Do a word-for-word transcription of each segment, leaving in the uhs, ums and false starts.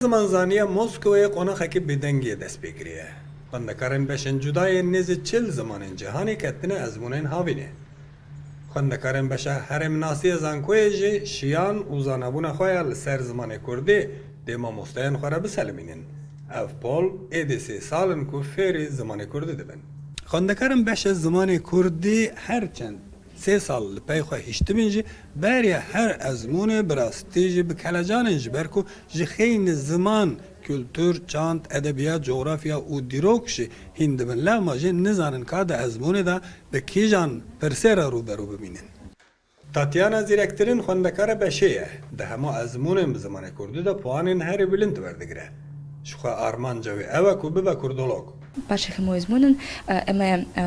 Zimanzaniya Moskowayê qonaxekî bêdengiyê dest pê kiriye. Xwendekarên beşên cuda yên nêzî çil zimanên cîhanê ketine ezmûnên havînê. Xwendekarên beşa herêmnasiyê zankoyê jî şiyan û zanabûna xwe ya li ser zimanê kurdî dê mamosteyên xwe re biselimînin. Ev pol êdî sê sal in ku fêrî zimanê kurdî dibin. Xwendekarên beşa zimanê kurdî her çend sê sal li pey xwe hiştibin jî, beriya her ezmûnê bi rastî jî bi kelecan in, ji ber ku ji xeynî ziman, kultur, çand, edebiyat, coğrafya û dîrok jî hîn dibin. Lewma jî nizanin ka di ezmûnê de bi kîjan pirsê re rû be rû bimînin. Tatyana zîrektirîn xwendekara beşê ye. Di hemû ezmûnên bi zimanê kurdî de puanên herî bilind werdigire. Ji xwe armanca wê ew e ku bibe kurdolog. Paşê hemû ezmûnên, e, em ê, e,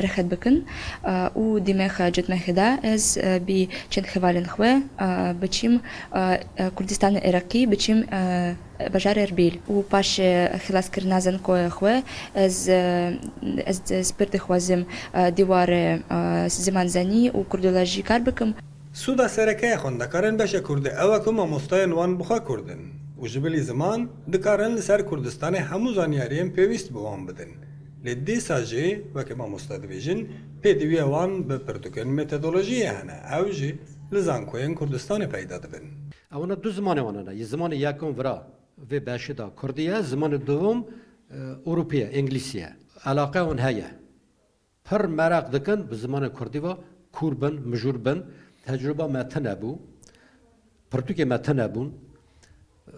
rexet bikin, e, û dîmêx, e, cotmehê de ez, e, bi çend hevalên xwe, e, biçîm, e, e, Kurdistanê Iraqî, biçîm, e, bajarê Erbîl û paşê, e, xilaskirina zankoya xwe, ez, e, ez, ez pir dixwazim, e, di warê, e, zimanzanî û kurdolojî kar bikim. Sûda sereke ya xwendekarên beşa kurdî ew e ku mamostayên wan bi xwe kurd in û ji bilî ziman dikarin li ser Kurdistanê hemû zanyariyên pêwîst bi wan bidin. Lê dîsa jî, weke mamoste dibêjin, pêdiviya wan bi pirtûkên metodolojiyê hene, ew jî li zankoyên Kurdistanê peyda dibin. Ewana du zimanê wan hene. Yê zimanê yekem vira vê beşê de kurdî ye, zimanê duhum, e, ewropî ye, îngilîsî ye. Eleqe wan heye. Pir meraq dikin bi zimanê kurdî ve kûr bin, mijûr bin. Tecrûba me tune bû. Pirtûkê me tune bûn. E,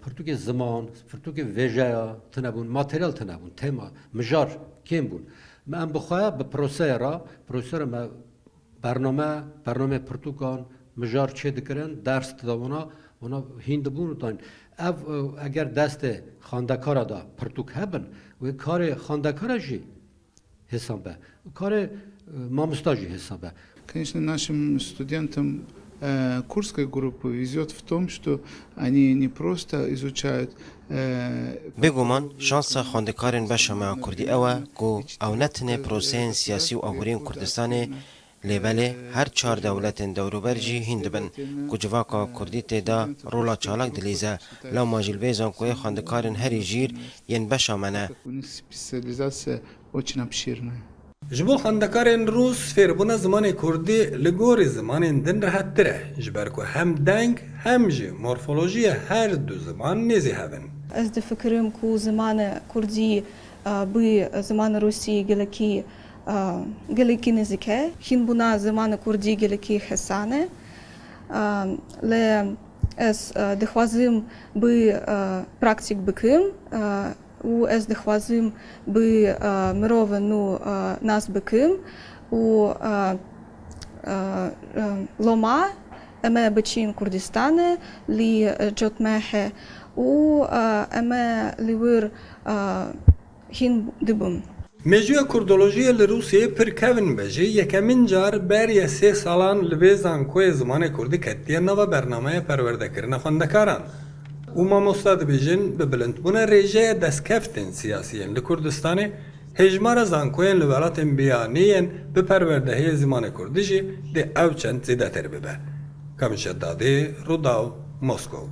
pirtûkê ziman, pirtûkê vêjeya tune bûn, materyal tune bûn, tema, mijar kêm bûn. Me em bi xwe bi proseyê re, proseyê re me bername, bernameyê pirtûkan, mijar çê dikirin, ders dida wana, wana hîn dibûn û dayîn. Ev, e, eger destê xwendekara de pirtûk hebin, wê karê xwendekara jî hêsan be. Karê, e, mamosta jî hêsan be. Конечно, нашим студентам, э, курдской группы везёт в том, что они не просто изучают, э, Bêguman, şansa xwendekarên beşa me ya kurdî ew e ku ew ne tenê proseyên siyasî û aborî yên Kurdistanê, lê belê her çar dewletên dewrober jî hîn dibin ku civaka kurdî tê de rola çalak dilîze. Lewma jî li vê zankoyê xwendekarên herî jîr yên beşa me ne. У них специализация очень обширная. Ji bo xwendekarên rûs, fêrbûna zimanê kurdî li gorî zimanên din rehettir e, ji ber ku hem deng hem jî morfolojiya her du ziman nêzî hev in. Ez difikirim ku zimanê kurdî, e, bi zimanê rûsî gelekî, e, gelekî nêzîk e. Hînbûna zimanê kurdî gelekî hesan e. E, lê ez, e, dixwazim bi, e, praktîk bikim, e, û ez dixwazim bi, e, mirovên nû, e, nas bikim û, e, e, e, loma em ê biçin Kurdistanê lî, e, cotmehê û, e, em ê li wir, e, hîn dibim. Mêjûya kurdolojiyê li Rûsiyeyê pir kevn be jî, yekemîn car beriya sê salan li vê zankoyê zimanê kurdî ketiye nava bernameya perwerdekirina xwendekaran. Û mamosta dibêjin, bi bilindbûna rêjeya destkeftên siyasî yên li Kurdistanê, hêjmara zankoyên li welatên biyanî yên bi perwerdehiyê zimanê kurdî jî dê ew çend zêdetir bibe. Kamîl Şedadî, Rûdaw, Moskow.